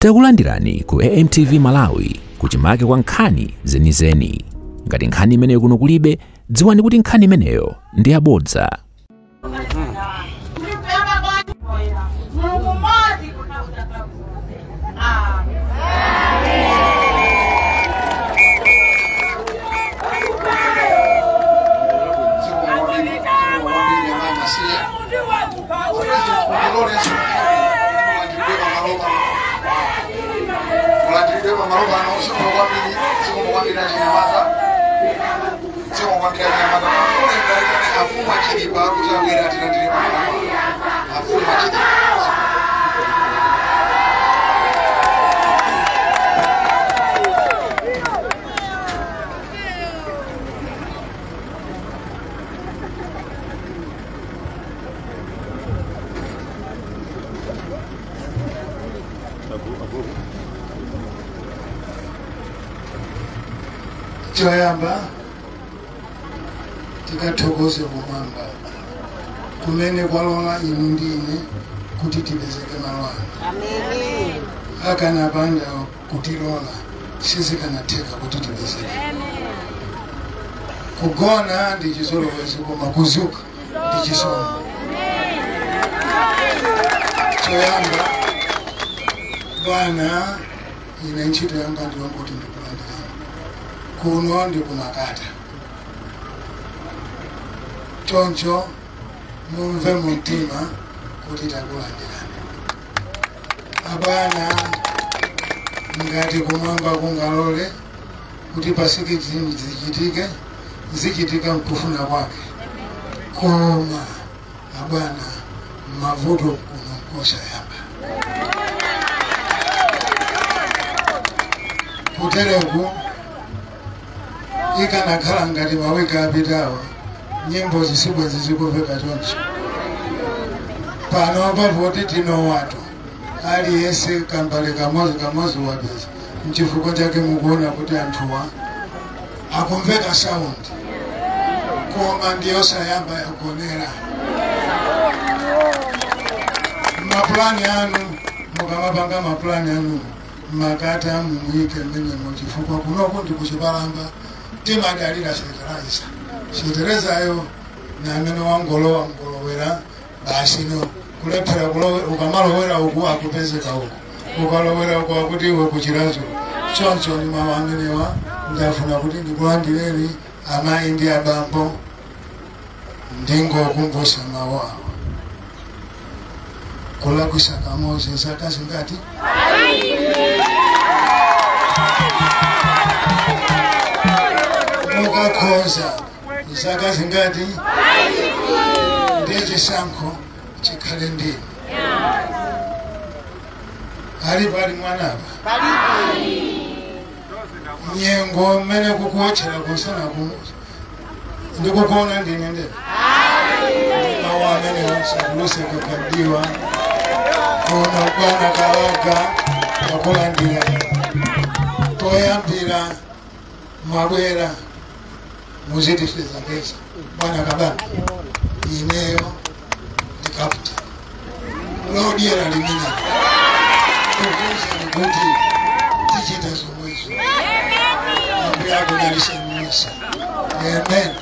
Takulandirani ku AMTV Malawi kuchimake kwa nkhani zenizeni. Ngati nkhani imeneyo kuno kulibe, dziwani kuti nkhani imeneyo ndi yabodza. Choyamba tikathokoze kumwamba kumene kwalola inu ndi ine kuti tipezeke malo ano. Amen. Akanapanda kutilola sizikanatheka kuti tipezeke. Kugona ndi chizolowezi koma kuzuka ndi chisomo. Choyamba bwana, ine ntchito yanga ndiyongoti ndikulandirani kuno ndi kumakata. Choncho mumve mumtima kuti takulandirani. Abwana, ngati kumwamba kungalole kuti pasiki zichitike, zichitika mkufuna kwake. Koma abwana, mavuto kuno nkosayamba. Kutereku ikanakhala ngati mawiki apitawo, nyimbo zisibwe zizikumveka choncho. Pano pavoti tinowatu aliyense kambale kamozi kamozi wapeza. Nchifukwa chake mukuona kuti anthuwa akumveka sound, koma ndiyo sayamba yakuonera. Mapulani anu mukamapanga mapulani anu makata mumuyike mmenemo, chifukwa kunoku ndi kuchipalamba timadalira fetereza. Feterezayo ni amene wangolowa mgolowera basi no kulephera ukamalowera uku akupezeka uku, ukalowera uku akuti iwe kuchirazo. Choncho ni mawu amenewa ndafuna kuti ndikulandireni amayi ndi abambo, ndingokumbutsa mawu awo. Kulakwisa kamozi zaka zingati? Mukakhoza zaka zingati? Ndiye chisankho chikhale ndinu. Ali pali mwanapa nyengo mmene kukuotchera kusana ndikukuona ndine ndere mawu amene onse kakadiwa kuno bwana Kalaga kakulandira poyambira mwabwera muzitifezapeza. Bwana Kabambe, ineyo ndi kapta lodiera limene kukuza kuti tichita zomwezo. Ambuye akudalitseni nonse. Amen.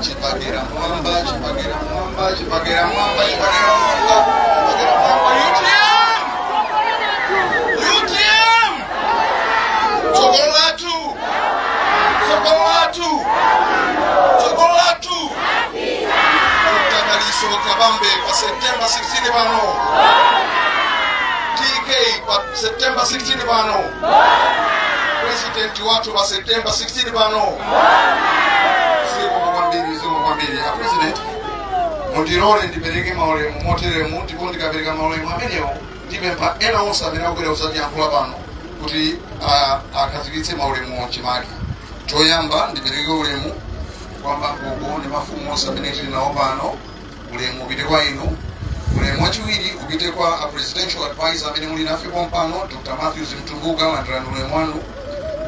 Chipagera mwamba, chipagera mwamba, chipagera mwamba, chipagera mwamba, chipagera mwamba. UTM! UTM! Tsogolo lathu! Tsogolo lathu! Tsogolo lathu! Dr. Daliso Kabambe pa September 16 pano. TK pa September 16 pano. President wathu pa September 16 pano. A president, mundirole ndipereke maulemu moteremu, ndipo ndikapereka maulemu amenewo ndipempha ena onse amene akubwera kudzatiyankhula pano Kuti akhazikitse maulemu mchimake. Choyamba ndipereke ulemu kwamba gogo ndi mafumu onse amene tili nawo pano, ulemu upite kwa inu. Ulemu wachiwiri upite kwa a presidential advisor amene muli nafe pompano, Dr. Matthews Mtumbuka, landirani ulemu wanu.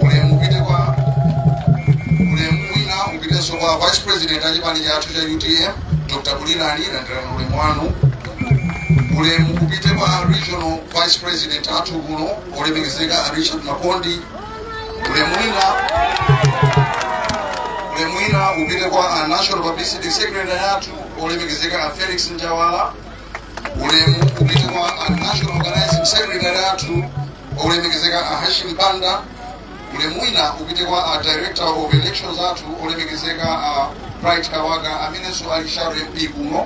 Ulemu upite kwa ulemu wina upitenso kwa vice president achipani chathu cha UTM, Dr. Bulirani, landirani ulemu wanu. Ulemu upite kwa regional vice president athu kuno, olemekezeka Richard Makondi. Ulemu wina upite kwa national publicity secretary athu, olemekezeka Felix Njawala. Ulemu upite kwa national organizing secretary athu, olemekezeka Hashim Banda. Ulemu wina upite kwa director of elections athu, olemekezeka Bright Kawaga amenenso ali shadow MP kuno.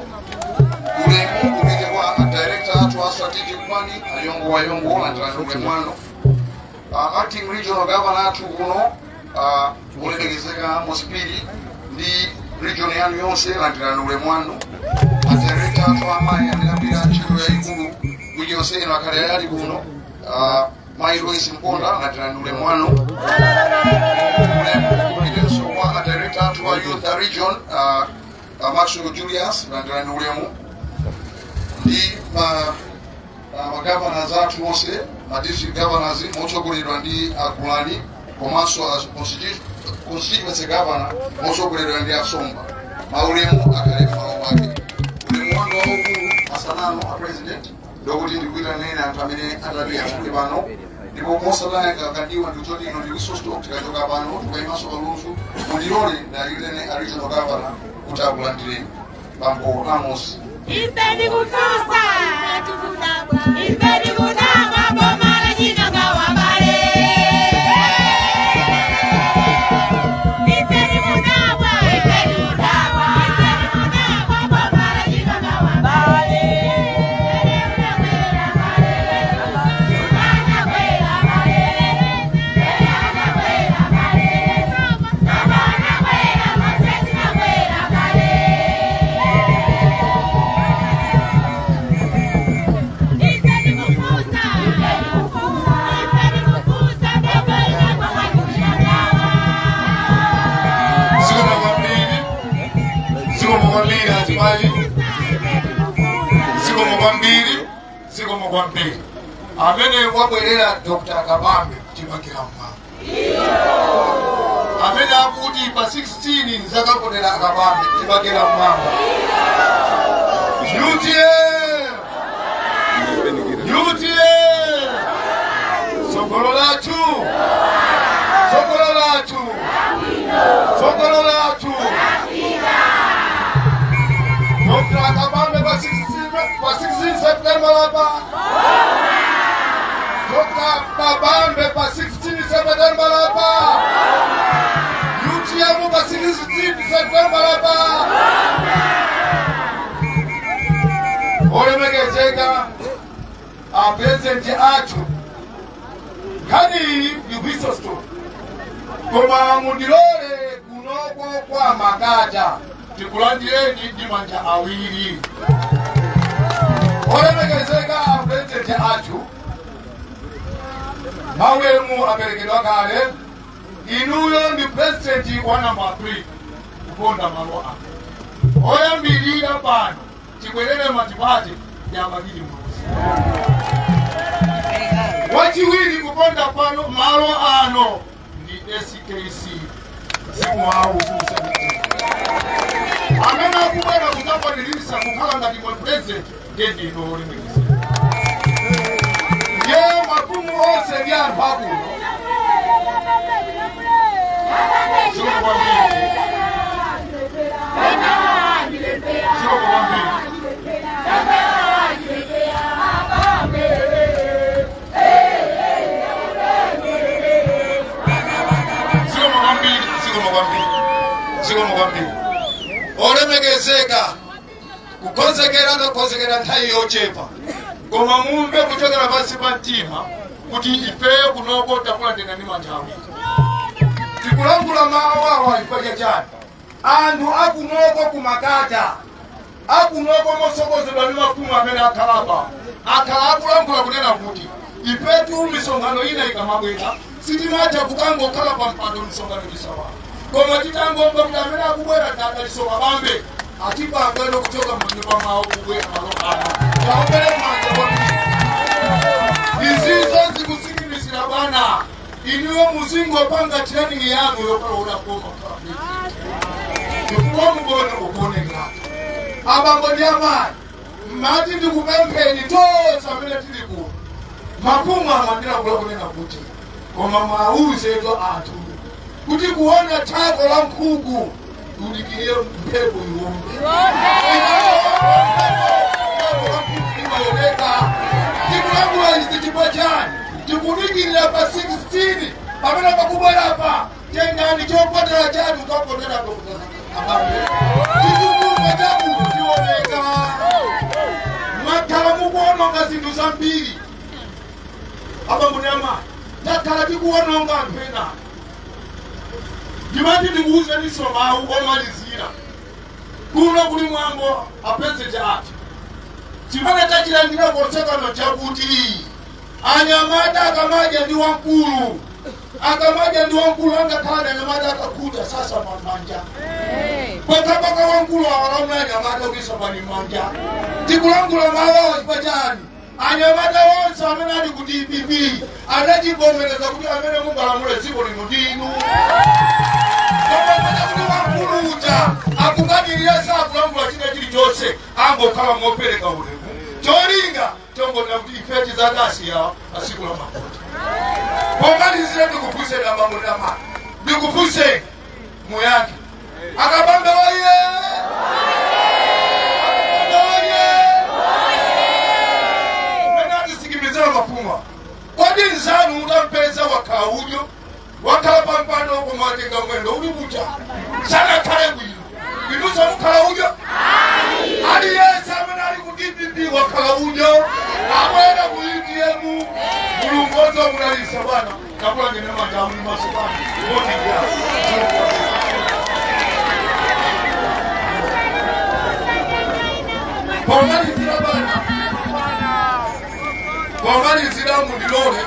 Ulemu upite kwa director athu a strategic planning, Ayongo Wayongo, landirani ulemu wanu. Acting regional governor athu kuno, olemekezeka Mosipiri ndi region yanu yonse, landirani ulemu wanu. Director athu amayi amene agwira ntchito yayikulu wiki yonse ino akhale ali kuno, mayi Lois Mponda, landirani ulemu wanu. Ulemu upitenso kwa director athu wa youth region, Maxwell Julius, landirani ulemu. Ndi ma governors athu onse, ma district governors motsogoleredwa ndi Agulani, komanso constituency governor motsogoleredwa ndi Asomba, maulemu akhale m'malo mwake. Ulemu wanga waukulu masanano a president ndokuti ndikuyitaneni anthu amene atati pano, ndipo mosataya kandiwa ndikuti ino ndi whistle stop. Tikachoka pano tikayimanso palunzu. Mundilole ndayitane a regional governor kuti akulandireni, Bambo Amos. Ife ndikufunsa, ife ndikudabwa, boma la Chikangawa bale. Ife ndikudabwa, ife ndikudabwa, ife ndikudabwa, boma la Chikangawa bale. Zikomo kwambiri azimayi, zikomo kwambiri, zikomo kwambiri. Amene wabwerera Dr. Kabambe, chibakera mmwamba. Amene akuti pa 16 nzakapotera Kabambe, chibakera mmwamba. UTM, UTM, sogolo lathu, sogolo lathu, sogolo lathu. Dr. Kabambe pa 16, pa 16 September lapa. Dr. Kabambe pa 16 September lapa. UTM pa 16 September lapa. Olemekezeka a president athu, nkhani iyi ndi whistle stop, koma mundilole kunoko kwa Makata tikulandireni ndi manja awiri. Olemekezeka a president athu, maulemu aperekedwa kale. Inuyo ndi president wa namba 3 kuponda malo ano. Oyambirira pano tibwerere matipate ya Bakili Muluzi, wachiwiri kuponda pano malo ano ndi SKC, mzimu wawo uziusemete. Amene akubwera kudzakwaniritsa kukhala ngati mwe president ndiye ndino olemekezeka, ndiye mafumu onse ndi anthu akuno. Zikomo kwambiri, zikomo kwambiri. Zikomo kwambiri, zikomo kwambiri, zikomo kwambiri. Olemekezeka, kukonzekera takonzekera nthawi yochepa, koma mumve kuchokera pansi pa mtima kuti ifeyo kunoko takulandirani ndi manja awiri. Tikulankhula mawu awa chifukwa chachani? Anthu akunoko kumakata, akunoko mosokozedwa ndi mafumu amene akhalapa, akhala akulankhula kunena kuti Ifetu misonkhano ina ikamabwera sitimatha kukangokhala pa mpando msonkhano tisawa koma titangomva kuti amene akubwera tadaliso Kabambe atipangano kuchoka manyumba mwawo kubwera malo ano taombere manja kwambiri. Izizo zikusikimizira bwana iniwo muzingopanga training yanu yokalola koma ndikukomubona ukuonekera abambo ndi amayi mati ndikupempheni tonse amene tili kuno mafumu amandilakula kunena kuti koma mwauzetu anthu kuti kuona thako la nkhuku ulikirire mphepo iwombe imaoneka. Tikulangula izi chifukwa chani? Tikudikirira pa 16 pamene pakubwerapa tengani chopotera chanu ukapotera Kabambe chitukuko chakuno chioneka. Mwakhala mukuononga zinthu zambiri abambo ndi amayi takhala tikuononga anthu ena. Ndimati ndikuwuzeniso mawu omalizira kuno kuli mwambo apezete ati chimene tachilandira konsekano chakuti anyamata akamadya ndi wamkulu akamadya ndi wamkulu angakhala anyamata akakhuta sasa pamanja pakapaka wamkulu awalamula anyamata kuisa pani manja. Tikulangula mawu chifukwa chani? Anyamata onse amene ali ku DPP anachivomereza kuti amene mungalamule dziko lino ndinu. Koma kuti wamkulu uja akukanirira sakulangula china chilichonse angokhala mopereka ulemu cholinga chongonera kuti ife tizadasiya asiku la makoti. Pomalizira ndikufunse abambo ndi amayi ndikufunse muyake akabambe oye akabambe oye mene atisikimizira mafuma kodi nzanu mutampeza wakhala udyo wakhala pampando kumatenga mwendo uli kucha sanakhale bwino inunso mukhala udyo aliyense amene ali ku DPP wakhala udyo abwera ku UTM. Mulungu odzamudalitsa bwana takulangene manja muli maso pano motikira. Pomalizira bwana pomalizira mundilole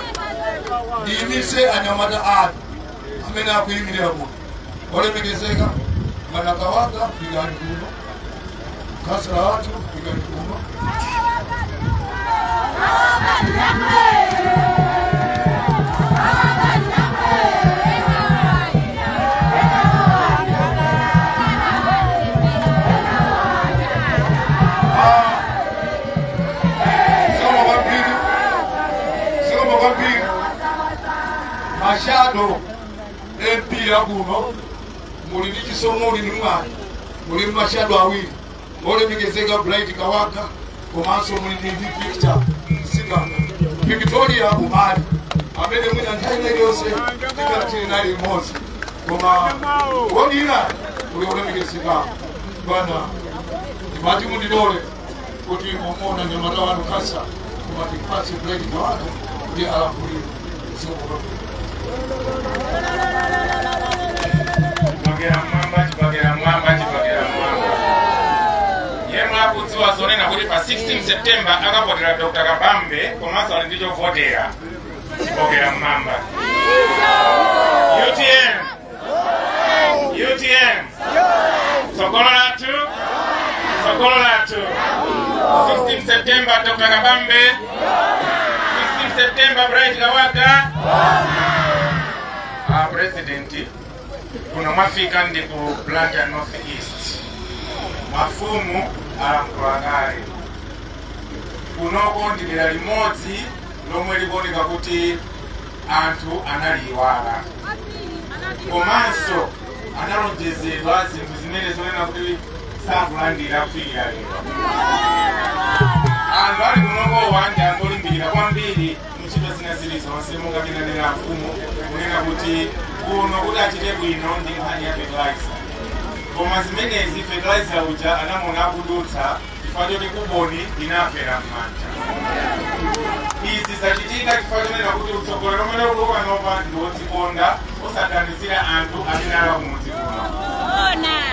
ndiyimise anyamata anu amene akuyimirira kuno olemekezeka Manakawaka pikani kuno kasala wathu pikani kuno. Soma kwambiri mashado MP akuno muli ndi chisomo muli ndi mwayi muli mashado awiri olemekezeka Bright Kawaka komanso muli ndi Victor Singana Victoria Umali amene mwina nthawi iliyonse tikhala tili nali imodzi koma wodira uli olemekezeka bwana ndimati mundilole kuti mumona nyamata wanu kasa koma tipatse Bright Kawaka kuti alankhulire. Chipakera mwamba chipakera mwamba chipakera mwamba yemwe akudziwa zonena kuti pa 16 September akavotera Dr. Kabambe komanso ali ndi chovotera chipokera mwamba. UTM UTM tsogolo lathu tsogolo lathu 16 September Dr. Kabambe 16 September Bright Kawaka. President kuno mwafika ndi ku Blantyre North East mafumu alankhula kale kunoko ndi dera limodzi lomwe likuoneka kuti anthu analiyiwala komanso analonjezedwa zinthu zimene zonena kuti sakulandira kufikira lero. Anthu ali kunokowa ndi anthu olimbikira kwambiri ntchito zina zilizonse monga tinanena mfumu kunena kuti kuno kuti achite bwino ndi nkhani ya fertilizer koma zimenezi fertilizer uja anamuona akudutsa chifukwa choti kuboni inafera m'manja. Izi zachitika chifukwa chonena kuti utsogoleri umene uli panopa ndi wodzikonda osaganizira anthu amene ali kumudzi kuno.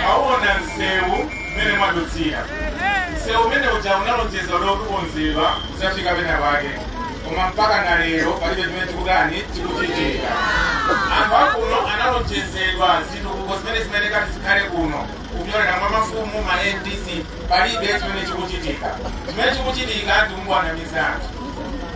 Mwaona msewu mmene mwadutsira msewu umene uja unalonjezedwa lokukonzedwa udzafika pena pake. Koma mpaka na lero palibe chimene chikutani chikuchitika. Anthu akuno analonjezedwa zitukuko zimene zimenekati zikhale kuno kupyolera mwa mafumu ma NDC, palibe chimene chikuchitika. Chimene chikuchitika ndi kungwanamiza anthu.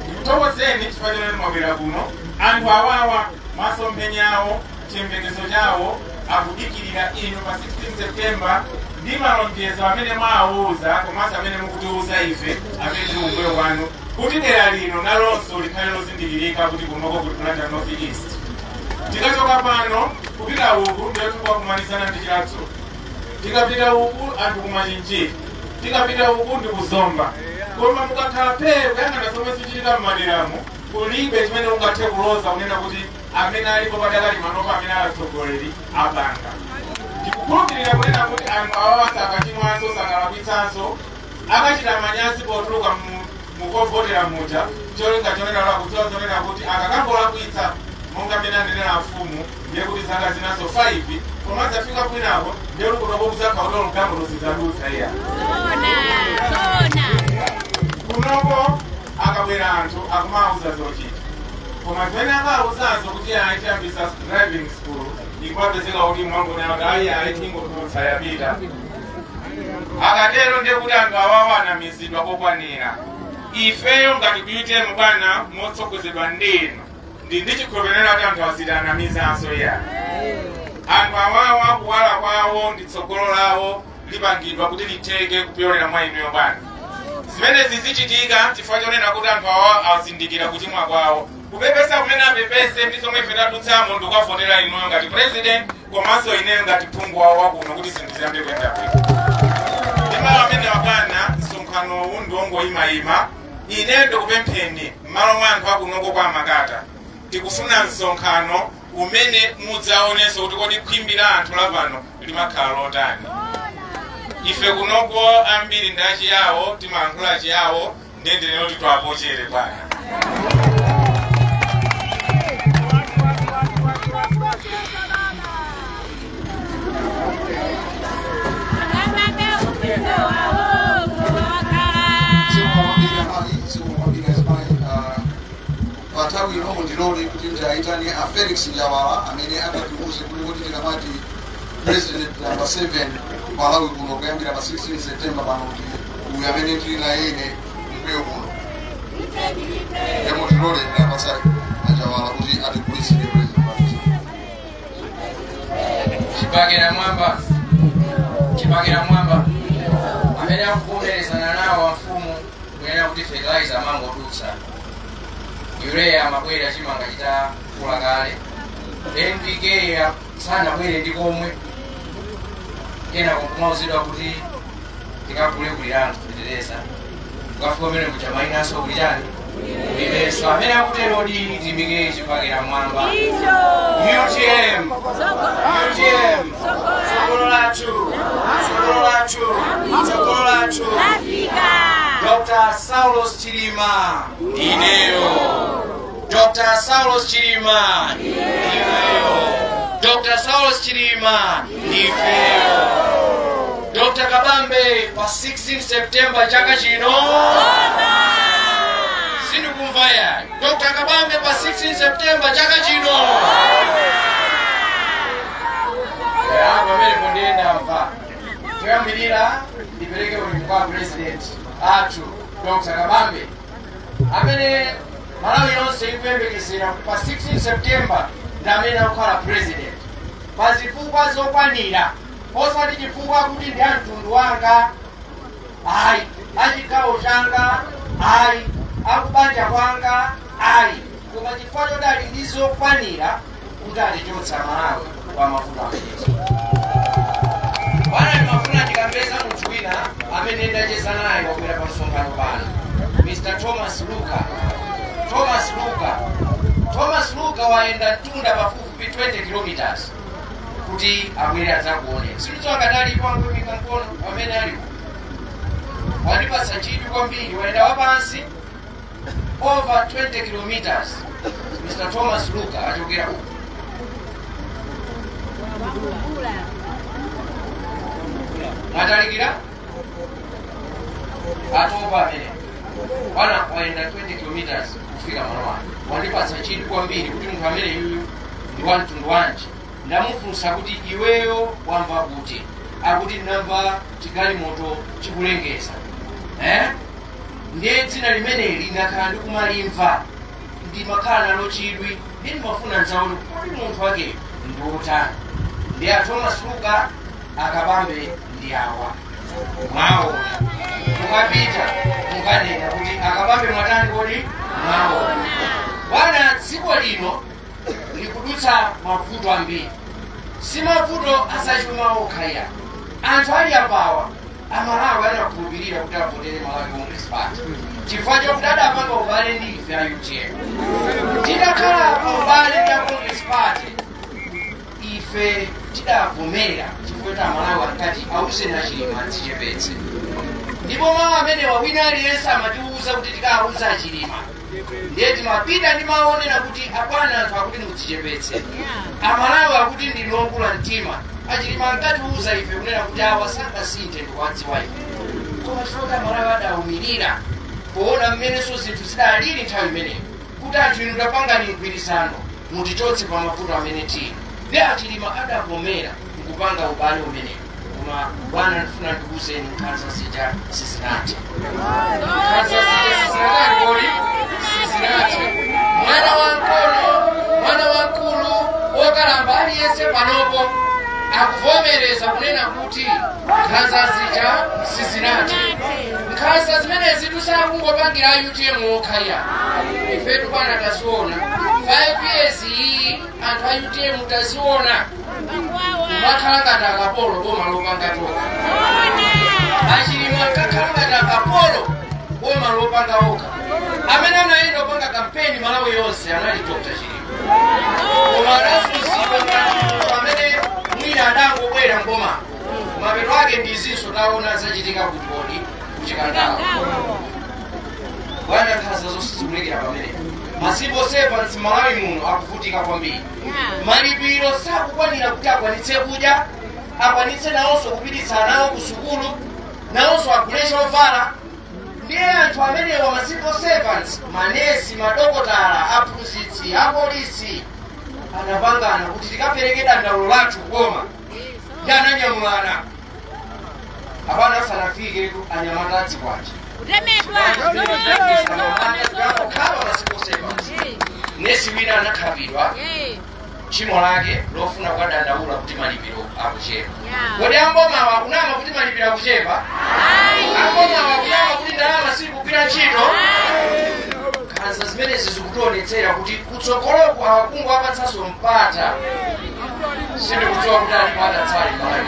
Ndikuthokozeni chifukwa chomwe mwabwera kuno. Anthu awawa masomphenya awo, chiyembekezo chawo akudikirira inu pa 16 September ndi malonjezo amene mwawuza komanso amene mukutiuza ife amene tili kumbuyo kwanu kuti dera lino nalonso likhale lozindikirika kuti kunoko kuti Blantyre North East. Tikachoka pano kupita uku ndiye tikukumalizana ndi Chilatso, tikapita uku anthu kumachinjiri, tikapita uku ndi kuzomba. Koma mukakhala phee kuyang'ana zomwe zikuchitika m'maderamo, kulibe chimene ungathe kuloza kunena kuti amene alipo padakali manopa amene ali atsogoleri apanga. Ndikukhulupirira kunena kuti anthu awawa sakachimwanso, sakalakwitsanso, akachita manyazi potuluka mukovotera muja, cholinga chonena lakudziwa zonena kuti akakangolakwitsa monga mmene anenera mfumu, ndiye kuti zaka zinaso 5 koma zafika kwinako ndiye kuti kutokokuza kautolo mgambo lozizadutsa iya. Kunoko akabwera anthu akumauza zochita, koma zimene akauzazo kuti ayi tiyambisa driving school ikuwapezeka kuti mwangonena kuti ayi ayi tingotulutsa yapita. Akatero ndiye kuti anthu awawa anamizidwa kokwanira. Ifeyo ngati ku UTM bwana motsogozedwa ndinu ndi ndichikhulupiriro kuti anthu azitanamizanso iya. Anthu awawa kuwala kwawo ndi tsogolo lawo lipangidwa kuti litheke kupyolera mwa inuyo bwana. Zimenezi zichitika chifukwa chonena kuti anthu awawa azindikira kuchimwa kwawo. Kupepesa kumene apepese ndi zomwe ife tadutsamo ndi kukavotera inuyo ngati president komanso ineyo ngati phungu wawo wakuno kuti zinthu ziyambe kuyenda bwino. Ndi mawu amene bwana msonkhanowu ndi wongoyimayima. Ine ndikupempheni m'malo mwa anthu akunoko kwa Makata, tikufuna msonkhano umene mudzaonenso kuti kodi khwimbi la anthu lapano limakhala lotani. Ife kunoko ambiri ndi achiyawo, timayankhula achiyawo, ndiye kuti tiwapochere bwana. Pathawi ino mundilole kuti ndiyayitane a Felix Njawala amene akatiuze kuti kuti tikamati president number 7 Malawi kuno kuyambira pa 16 September pano kuti uyu amene tili naye ine mkwiyo kuno. Ndiye mundilole ndiyapatsa a Njawala kuti atigulitsire president. Chipakira mwamba, chipakira mwamba amene akuvomerezana nawo amfumu kunena kuti fertilizer amangodutsa, urea amabwera chimanga chitakula kale, NPK sanabwere ndi komwe, kena kumauzidwa kuti tikagule kulirano fetereza, ukafika umene kuja mayinanso kuli chani kulibenso. Amene akuterodi timike chipakira mwamba. UTM, UTM, tsogolo lathu, tsogolo lathu, tsogolo lathu. Dr. Saulos Chilima ndineyo. Dr. Saulos Chilima ndineyo. Dr. Saulos Chilima ndifeyo. Dr. Kabambe pa 16 September chaka chino. Sindikumva ya. Dr. Kabambe pa 16 September chaka chino. Ya pamene mundiyenda mva. Choyambirira ndipereke ulemu kwa president athu Dr. Kabambe amene Malawi yonse ikuyembekezera pa 16 September ndi amene akukhala president pa zifukwa zokwanira, osati chifukwa kuti ndi a mtundu wanga ayi, achigawo changa ayi, akubanja kwanga ayi, koma chifukwa choti ali ndi zokwanira kuti atichotsa Malawi pa mavuto amenezo. Bwana ndimafuna ndikapeza munthu wina amene ndacheza naye wabwera pa msonkhano pano, Mr. Thomas Luka. Thomas Luka. Thomas Luka waenda mtunda pafupifupi 20 kilometers kuti abwere adzakuone. Sindidziwa ngati alipo angoyimika mkono pamene alipo. Wandipatsa chidwi kwambiri, waenda wapansi over 20 kilometers. Mr. Thomas Luka achokera uku. Mwatalikira? Atopa amene. Bwana waenda 20 kilometers kufika Kufika malo ano wandipatsa chidwi kwambiri kuti munthu amene yuyu ndi wa mtundu wanji. Ndamufunsa kuti iweyo wamva kuti? Akuti ndinamva chigalimoto chikulengeza, eh? Ndiye dzina limeneli ndakhala ndikumalimva, ndimakhala nalo chidwi, ndi ndimafuna ndidzaone kuti munthu wake ndi wotani. Ndi a Thomas Luka Akabambe ndi awa mwaona. Mukapita mukanena kuti Akabambe mwatani kodi mwaona. Bwana, dziko lino likudutsa mavuto ambiri, si mavuto azachuma okha ya. Anthu ali apawa, Amalawi anakhulupirira kuti avotere Malawi Congress Party chifukwa chokuti adapanga ubale ndi ife a UTM. Titakhala pa ubale ndi a Congress Party, ife tidavomera chifukwa kuti Amalawi ankati awuzeni aChilima adzichepetse. Ndipo mawu amenewa wina aliyense amatiwuza kuti tikawuza aChilima. Ndiye timapita ndi maonera kuti abwana, anthu akuti mudzichepetse, Amalawi akuti ndinu okula mtima. Achilima ankatiwuza ife kunena kuti awa sangasinthe, ndikuwadziwa ife. Koma chifukwa kuti Amalawi adawumirira poona mmenenso zinthu zidalili nthawi imeneyo, kuti anthu inu tapangani mgwirizano mutichotse pa mavuto amene tili, ndi Achilima adavomera nkupanga ubale umenewo. Koma bwana, ndifuna ndikuwuzeni, nkhanza zija sizinathe. Nkhanza zija sizinathe kodi? Sizinathe. Mwana wamkono, mwana wamkulu, wokalamba, aliyense panopo akuvomereza kunena kuti nkhanza zija sizinathe. Nkhanza zimenezi tisakungopangira UTM okha. Ifetu bwana taziona 5 years iyi, anthu a UTM taziona kumakhala ngati akapolo boma lopanga tokha. Achilima ankakhala ngati akapolo boma lopanga okha. Amene anayenda opanga kampeni Malawi yonse anali Dr Chilima, koma adazunzidwa ngati amene mwina adangobwera mboma. Mapeto ake ndi izinso taona zachitika kuti kodi kuChikangawa. Bwana, nkhanza zonse zikulekera pamenepo. Ma civil servants Malawi muno akuvutika kwambiri. Malipiro sakukwanira kuti akwanitse kudya, akwanitse nawonso kupititsa nawo ku sukulu, nawonso agule chovala. Ndiye anthu amenewa, ma civil servants, manesi, madokotala, aphunzitsi, apolisi, anapangana kuti tikapereke dandaulo lathu koma ndi ananyamulana. Apana asanafike anyamata adzikwanje kukhala ma civil servants. Nesi wina anakhapidwa, tchimo lake lofuna kukadandaula kuti malipiro akuchepa. Kodi ambomawa akunama kuti malipiro akuchepa? Ambomawa akunama kuti ndalama silikugwira ntchito? Nkhanza zimenezi zikutionetsera kuti kutsogoloku awakungu apatsanso mpata, sindikudziwa kuti alipo atatsali Malawi,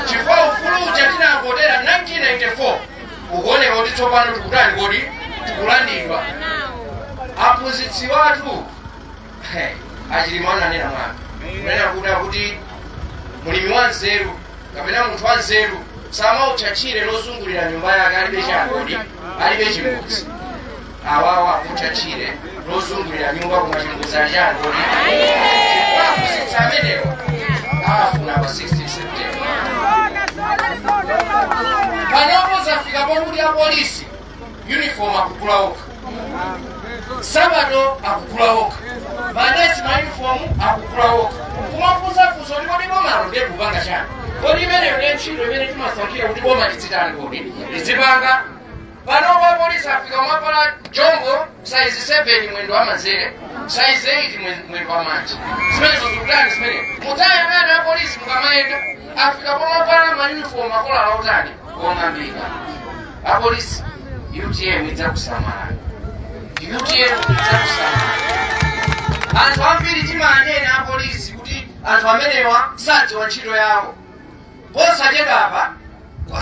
chifukwa ufulu uja tinavotera 1994 ukuoneka kuti tsopano tikutani kodi? Tikulandidwa. Aphunzitsi wathu, Achilima ananena mwana kunena kuti akuti mulimi wanzeru kapena munthu wanzeru samautcha tchire lozungulira nyumba yake alibe chani kodi? Alibe chimbudzi. Awawa akutcha tchire lozungulira nyumba, koma chimbudzi ali chani kodi? Aphunzitsi amenewa afuna pa 16 September. Panopo zafika pokuti apolisi uniform akugula okha, sabato akugula okha, manesi ma uniform akugula okha. Kumafunsafunsa kuti kodi bomalo ndiye kupanga chani kodi? Imeneyo ndiye ntchito imene timasankhira kuti boma lizitani kodi? Lizipanga. Panopo apolisi afika umavala jombo size 7 mwendo wa manzere, size 8 mwendo wa manja. Zimenezo zikutani zimene mutayang'ana apolisi mukamayenda afika pomavala ma uniform akolala otani? Ong'ambika. Apolisi, UTM idzakusamalani, UTM idzakusamalani. Anthu ambiri timanena apolisi kuti anthu amenewa sadziwa ntchito yawo. Posachedwapa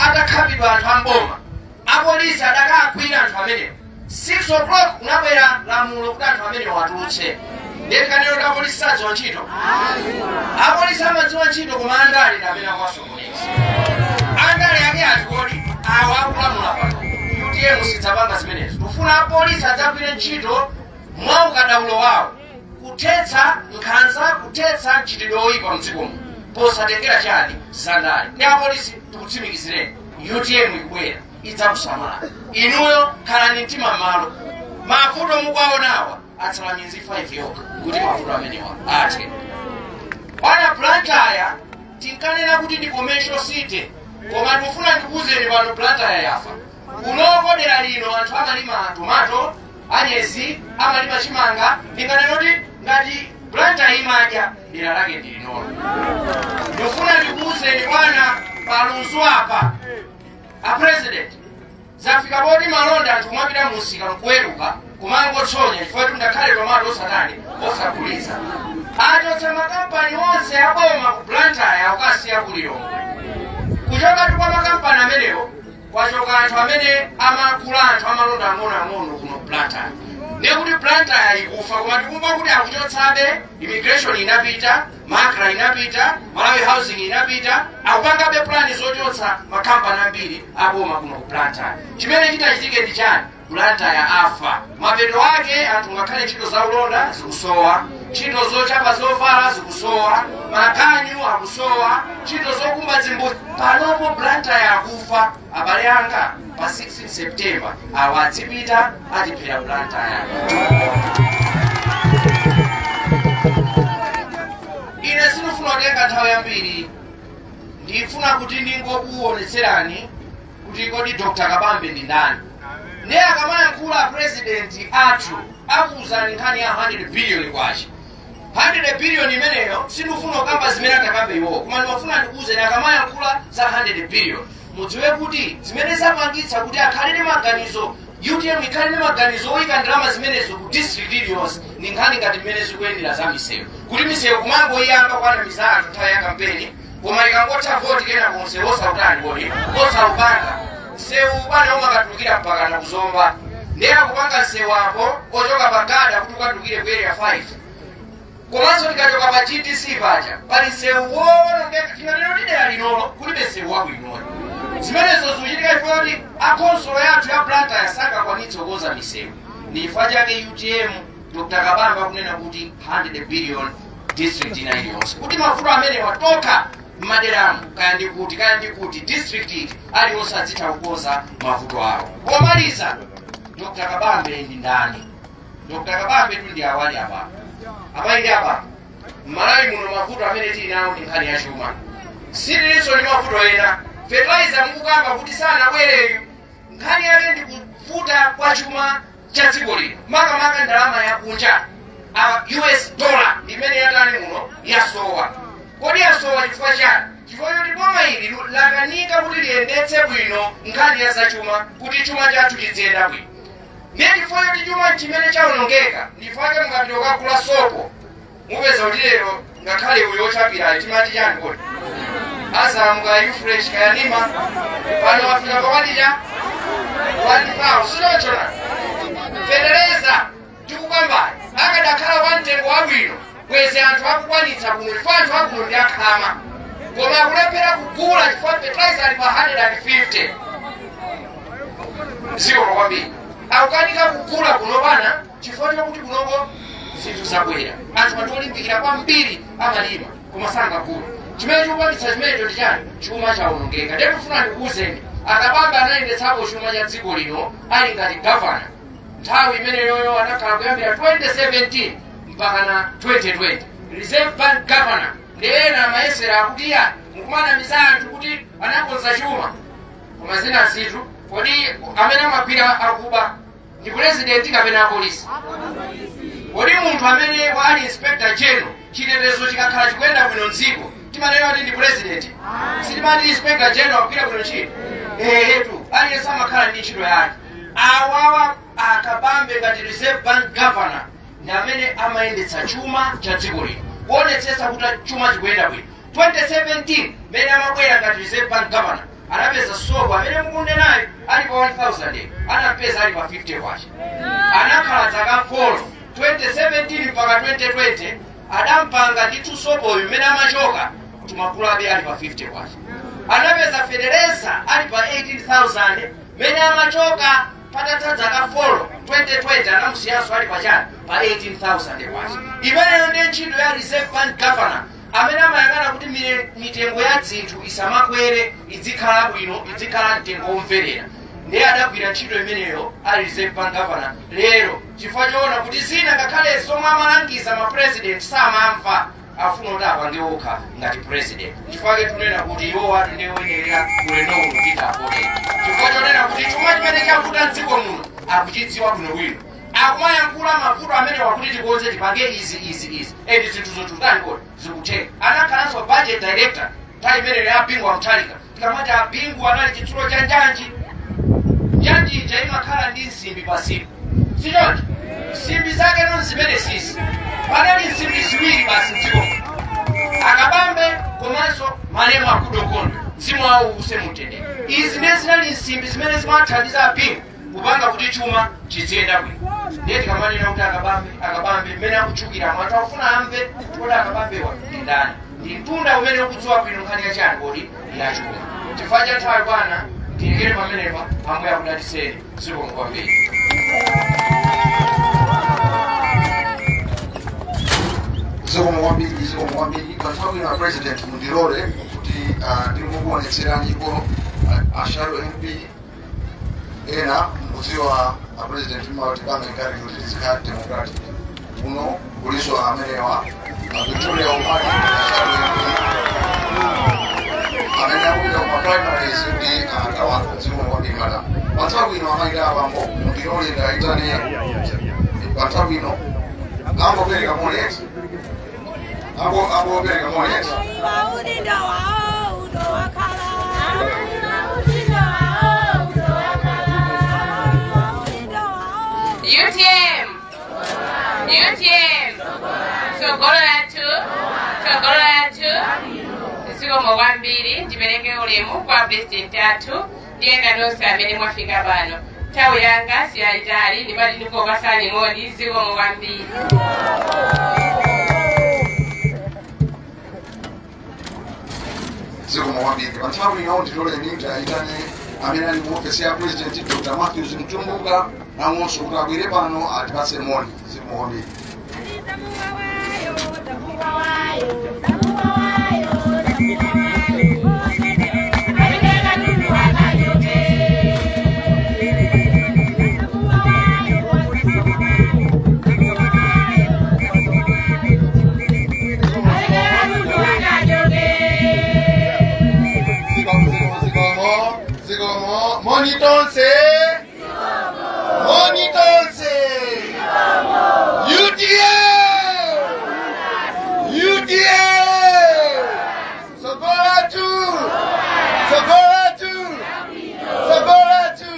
atakhapidwa anthu amboma, apolisi adakagwira anthu amenewa. 6 o'clock kunabwera lamulo kuti anthu amenewa atulutse. Ndiye tikanena kuti apolisi sadziwa ntchito? Apolisi amadziwa ntchito, koma andale ndi amene akuwasokoneza. Andale ake ati kodi? Awa akulamula pano. UTM sidzapanga zimenezo. Tifuna apolisi adzagwire ntchito mwa ukadaulo wawo kuthetsa nkhanza, kuthetsa mchitidwe woyipa mdzikomo posatengera chani? Zandale. Ndi apolisi, tikutsimikizireni, UTM ikubwera, idzakusamala inuyo. Khalani mtima m'malo. Mavuto mukuwaonawa atsala miyezi 5 yokha kuti mavuto amenewa athe. Bwana, Blantyre tinkanena kuti ndi commercial city, koma ndikufuna ndikuwuzeni pano, Blantyre yafa. Kunoko dera lino anthu amalima tomato, anyezi, amalima chimanga. Ndinganena kuti ngati Blantyre imadya, dera lake ndi linolo. Ndikufuna ndikuwuzeni bwana, palunzu apa, a president, zafika poti malonda anthu kumapita musika nkuweruka kumangotsonya, chifukwa kuti ngakhale tomato osatani, osagulitsa. Achotsa makampani onse aboma ku Blantyre, akukasiya ku Lilongwe. Kuchoka kwa makampani amenewo kwachoka anthu amene amagula, anthu amalonda ang'onoang'ono kuno Blantyre. Ndiye kuti Blantyre ikufa. Koma tikumva kuti akuchotsabe, immigration inapita, MACRA inapita, Malawi Housing inapita, akupangabe plan zochotsa makampani ambiri aboma kuno ku Blantyre. Chimene chitachitike ndi chani? Blantyre afa. Mapeto ake anthu ngakhale ntchito za ulonda zikusowa, ntchito zochapa zovala zikusowa, maganyu akusowa, ntchito zokumba zimbudzi. Panopo Blantyre akufa. Abale anga, pa 16 September awa adzipita, atiphera Blantyre. Ine sindifuna kutenga nthawi yambiri, ndifuna kuti ndingokuonetserani kuti kodi Dr Kabambe ndi ndani. Ndiye akamayankhula president athu, akuwuzani nkhani ya 100 billion kwacha. 100 billion imeneyo sindifuna kukamba zimene atakambe iwowo, koma ndimafuna ndikuwuzeni, akamayankhula za 100 billion mudziwe kuti zimene zapangitsa kuti akhale ndi maganizo, UTM ikhale ndi maganizo oyika ndalama zimenezo ku district iliyonse, ndi nkhani ngati mmene zikuyendera za misewu, kuti misewu kumangoyamba kwanamiza anthu nthawi ya kampeni, koma ikangotha voti kenako msewu osautani kodi, osaupanga. Msewu bwana umakatulukira mpakana kuzomba. Ndiye akupanga msewu apo ochoka pa gada kuti ukatulukire ku Area 5. Komanso tikachoka pa GTC paja pali msewu wowonongeka. Tinganena kuti dera linolo kulibe msewu wabwinolo. Zimenezo zikuchitika chifukwa kuti akhonsolo yathu ya Blantyre sangakwanitse kukonza misewu. Ndi chifukwa chake UTM, Dr Kabambe akunena kuti 100 billion district ina iliyonse, kuti mavuto amenewa tokha mmaderamo, kaya ndikuti, kaya ndikuti district iti, aliwonse adzitha kukonza mavuto awo. Pomaliza, Dr Kabambe ndi ndani? Dr Kabambe tu ndi awali apa, amayi ndi apa. Mmalawi muno mavuto amene tili nawo ndi nkhani ya chuma, sitilinso ndi mavuto ena. Fertilizer mukukamba kuti sanabwereyu, nkhani yake ndi kuvuta kwa chuma cha dziko lino, makamaka ndalama yakunja, a US dollar imene yatani muno, yasowa. Kodi yasowa chifukwa chani? Chifukwa choti boma ili lakanika kuti liyendetse bwino nkhani ya zachuma, kuti chuma chathu chiziyenda bwino. Ndiye chifukwa choti chuma chimene chawonongeka, ndifukwa chake mukapita kukagula sopo mupeza kuti lero ngakhale uyo ochapirayo, timati chani kodi, azamuka Ufresh kayanima, pano wafika pakwatija 1000, sichonchona? Fetereza tikukambani akadakhala wa mtengo wabwino, bwezi anthu akukwanitsa kuno, chifukwa anthu akuno ndi akhama, koma akulephera kugula chifukwa fertilizer ali pa 150 ziko kwambiri. Akukanika kugula kuno pana chifukwa chakuti kunoko zinthu zabwera. Anthu anthu olimbikira kwambiri amalima, koma sangagula. Chimene chikupangitsa chimenecho ndi chani? Chuma chawonongeka. Ndiye tikufuna ndikuwuzeni, akabambe anayendetsapo chuma cha dziko lino ali ngati gavana. Nthawi imeneyoyo anakhala kuyambira 2017 mpaka na 2020 Reserve Bank governor. Ndi ena amayesera akuti iya, mukumanamiza anthu kuti anakonza chuma, koma zina zithu. Kodi amene amagwira akuba ndi president kapena apolisi? Kodi munthu amene ali inspector general, chitetezo chikakhala chikuyenda bwino mdziko timanena kuti ndi president? Sitimati inspector general akugwira bwino ntchito? Ehetu, aliyense amakhala ndi ntchito yake. Awawa akabambe ngati Reserve Bank governor ndi amene amayendetsa chuma cha dziko lino, kuonetsetsa kuti chuma chikuyenda bwino. 2017 mmene amabwera ngati Reserve Bank governor, anapeza sopo amene mukundenayo ali pa 1000, anampeza ali pa 50 kwacha. Anakhala zaka 4, 2017 mpaka 2020, adampanga ndithu sopoyo mmene amachoka timakulabe ali pa 50 kwacha. Anapeza fetereza ali pa 18,000, mmene amachoka patatha zaka 4, 2020, anamusiyanso ali pachani, pa 18,000 kwacha. Imeneyo ndiye ntchito ya Reserve Bank governor, amene amayang'ana kuti mitengo ya zinthu isamakwere, izikhala bwino, izikhala mtengo womverera. Ndiye adagwira ntchito imeneyo ali Reserve Bank governor. Lero chifukwa choona kuti zina ngakhale zomwe amalangiza ma president samamva, afuna kuti apange okha ngati president. Chifukwa ke tunena kuti iwo watu ndiye oyenera ulendo uno titapotera, chifukwa chonena kuti chuma chimene chavuta mdziko muno akuchidziwa bwinobwino, akumayankhula mavuto amene wakuti tikonze, tipange izi, izi, izi, and zinthu zotutani kodi zikutheka. Anakhalanso budget director nthawi imeneyo ya Bingu wa Mutharika. Tikamati abingu anali chitsulo cha njanji, njanji ija imakhala ndi nsimbi pasipo, sichoncho? Nsimbi zake no zimene sisi panali nsimbi ziwiri basi mdziko, Akabambe komanso malemu Akudokondwe, mzimu wawo uuse mutendere. Izi ndiye zinali nsimbi zimene zimathandiza Abingu kupanga kuti chuma chiziyenda bwino. Ndiye tikamanena kuti Akabambe, Akabambe mmene akutchukira, anthu akufuna amve kuti Akabambewa ndi ndani. Ndi mtunda umene ukudziwa bwino nkhani yachani kodi yachuma. Chifukwa cha nthawi, bwana, ndilekere pamenepa. Ambuye akudalitseni. Zikomo kwambiri. Zikomo kwambiri, zikomo kwambiri. Panthawi ino, President, mundilole kuti ndikukuonetseraniko a shadow MP ena. Mukudziwa a President mawatipanga encourage kuti tizikhala democratic. Kuno kuliso amenewa, a Victoria Umali, shadow MP amene akupita kuma primaries ndi akawanda. Zikomo kwambiri, madam. Panthawi ino, amayi abambo, mundilole ndayitane. Panthawi ino angopereka moni, angopereka moni. Udindo wao udo wakala. Udindo wao udo wakala. Udindo wao. UTM, UTM, tsogolo lathu, tsogolo lathu. Zikomo kwambiri. Ndipereke ulemu kwa president athu ndi ena nonse amene mwafika pano. Nthawi yanga siyayitali, ndipati ndikopasani moni. Zikomo kwambiri. Zikomo kwambiri. Pa nthawi ino ndilole nditayitane amene ali mu ofesi ya President, Dr Matthews Mtumbuka, nawonso kuti abwere pano atipatse moni. Zikomo kwambiri. Tamuwa wayo, tamuwa wayo, tamuwa wayo, tamuwa wayo. Alingeka tundu wakayoke. Tamuwa wayo, tamuwa wayo, tamuwa wayo, tamuwa wayo. Alingeka tundu wakayoke. Zikomo, zikomo, zikomo, zikomo. Moni tonse, moni tonse. UTM, UTM, tsogolo tu, tsogolo tu, tsogolo tu.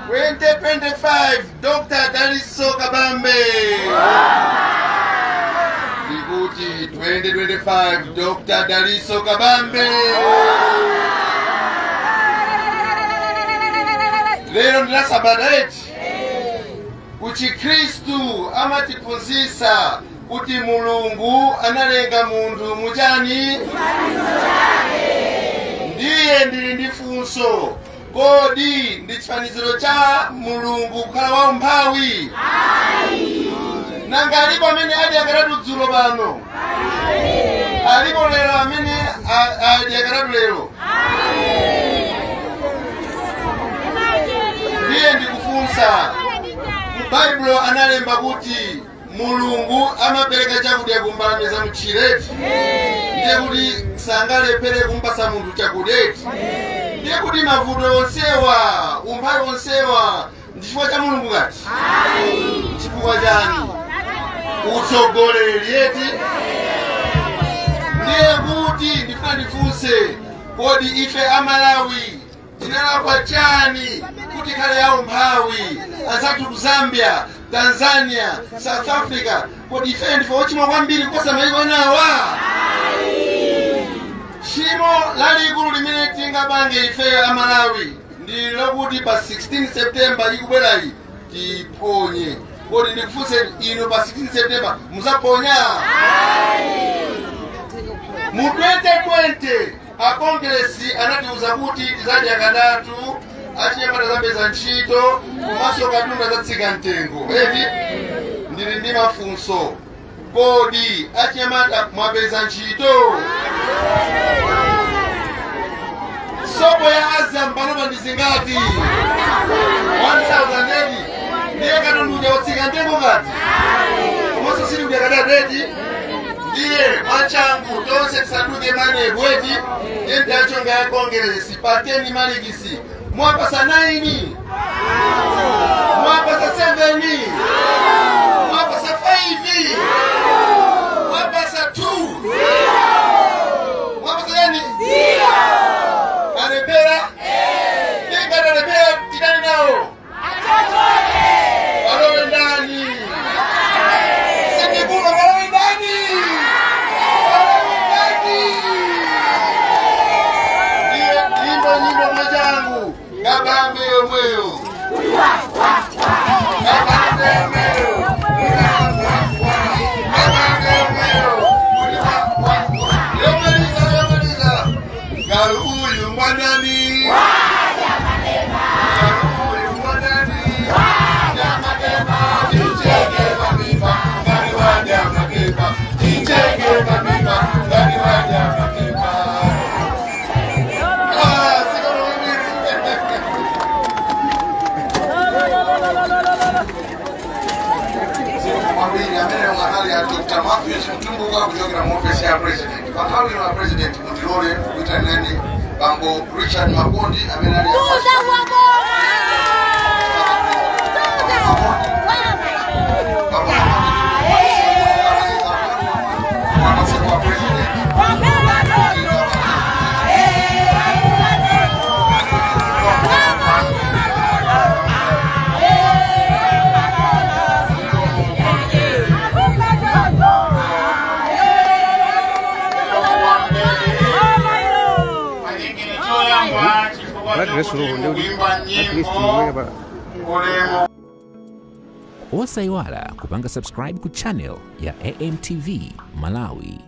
2025, Dr. Daliso Kabambe. Ndikuti 2025, Dr. Daliso Kabambe. Lero ndi la Sabata eti? Kuchikhristu amatiphunzitsa kuti Mulungu analenga munthu muchani? Ndiye ndili ndi funso: kodi ndi chifaniziro cha Mulungu kukhala waumphawi? Nanga alipo amene adya katatu dzulo pano? Alipo lero amene adya katatu lero? Ndiye ndikufunsa, Baibulo analemba kuti Mulungu amapereka chakudya ku mbalame za mtchire. Ndiye kuti sangalephere kumpasa munthu chakudyeti? Ndiye kuti mavuto onsewa, umphawi onsewa, ndi chifukwa cha Mulungu ngati? Chifukwa chani? Utsogoleri eti? Ndiye kuti ndifuna ndifunse, kodi ife Amalawi tinalakwa chani kuti khale yawo mphawi? Anzathu ku Zambia, Tanzania, South Africa, kodi ife ndife ochimwa kwambiri kuposa mayiko enawa? Tchimo lalikulu limene tingapange ife Amalawi ndi lokuti pa 16 September ikubwerayi tiponye. Kodi ndikufunse inu, pa 16 September muzaponya? Mu 2020 akongresi anatiuza kuti tizadya katatu, achinyamata zapeza ntchito, komanso katundu azatsika mtengo eti? Ndili ndi mafunso: kodi achinyamata mwapeza ntchito? Sopo ya Azam panopa ndi zingati? 1000 edi. Ndiye katundu uja watsika mtengo ngati komanso sili uja kadadeti. Ndiye mwachangu tonse tisanduke manebu eti. Ndiye ndachonga ya Kongeresi pateni malikisi mwapasa 9, mwapasa 7, mwapasa 5, mwapasa 2, mwapasa yani 0. Arepera ndingati arepera titani nawo walowe ndani sindikuva walowe ndani walowe ndani. Ndiye imbo nyimbo mwachangu Kabambe yomweyo Kabambe yomweyo Kabambe yomweyo Yomaliza yomaliza Galu uyu mwanani Galu uyu mwanani Nyamadema Icheke mamiba Gani wanya makepa Icheke mamiba Gani wanya makepa. Ah, sikono wimiri. Kwambiri amene unganali ya Dr. Matthews Mtumbuka kuchokera mu office ya president. Panthawi ino ya president mutilole kuitanireni Bambo Richard Makondi amene ali Bambo president. Osaiwala kupanga subscribe ku channel ya AMTV Malawi.